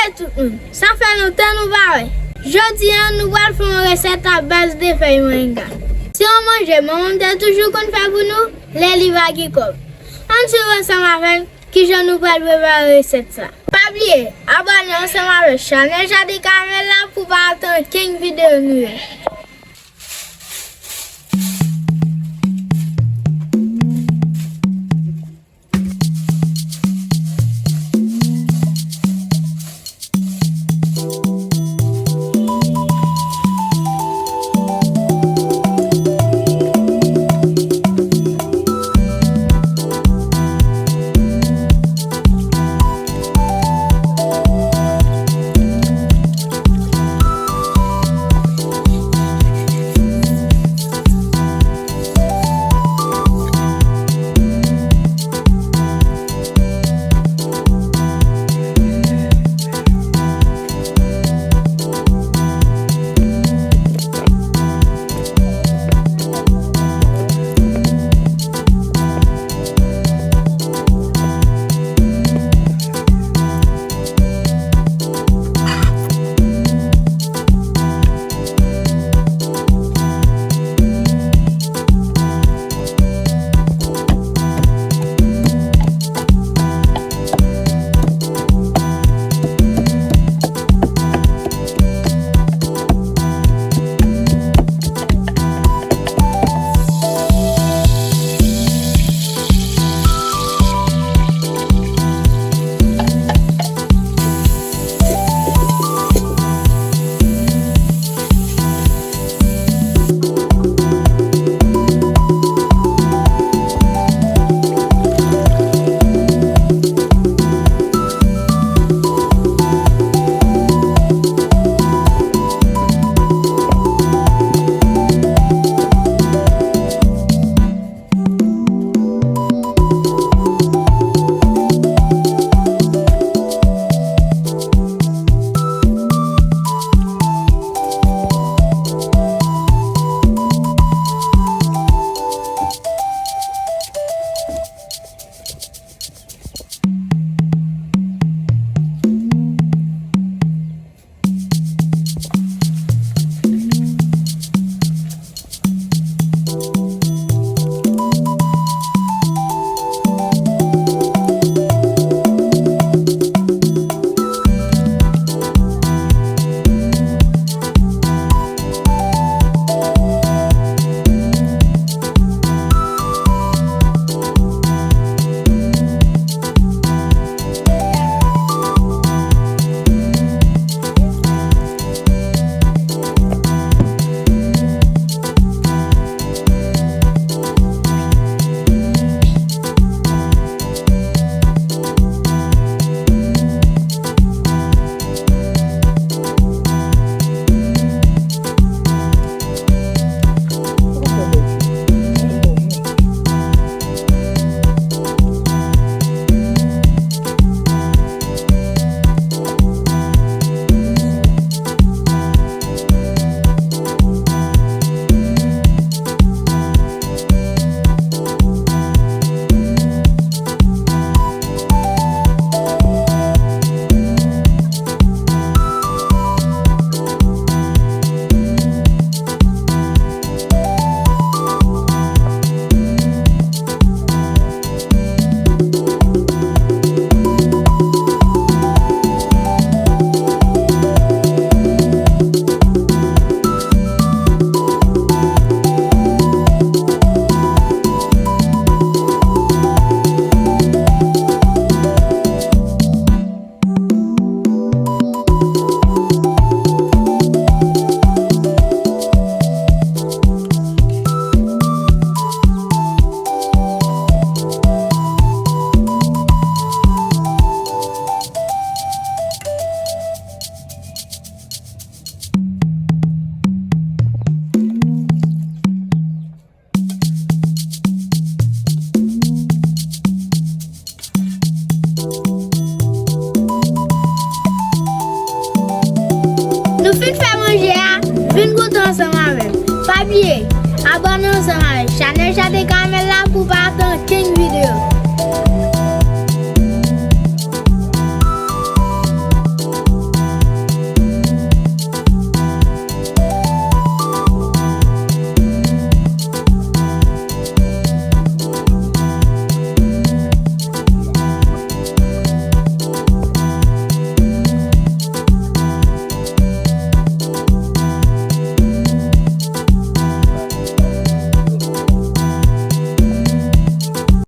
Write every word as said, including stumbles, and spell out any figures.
Tout moun, sa fè lontan nou pa wè. Jodi a, nou pral fè yon resèt a baz de fèy moringa. Se yon manje manman m te toujou konn fè pou nou lè li pa gen kòb. Ann swiv ansanm avè m kijan nou pral prepare resèt sa. Pa bliye abòne ansanm avèk chanèl Jaden Karamèl la pou w pa rate okenn videyo nou yo. Nou fin fè manje a, vin goute ansanm avè m. Pa bliye abòne ansanm avèk chanèl Jaden Karamèl.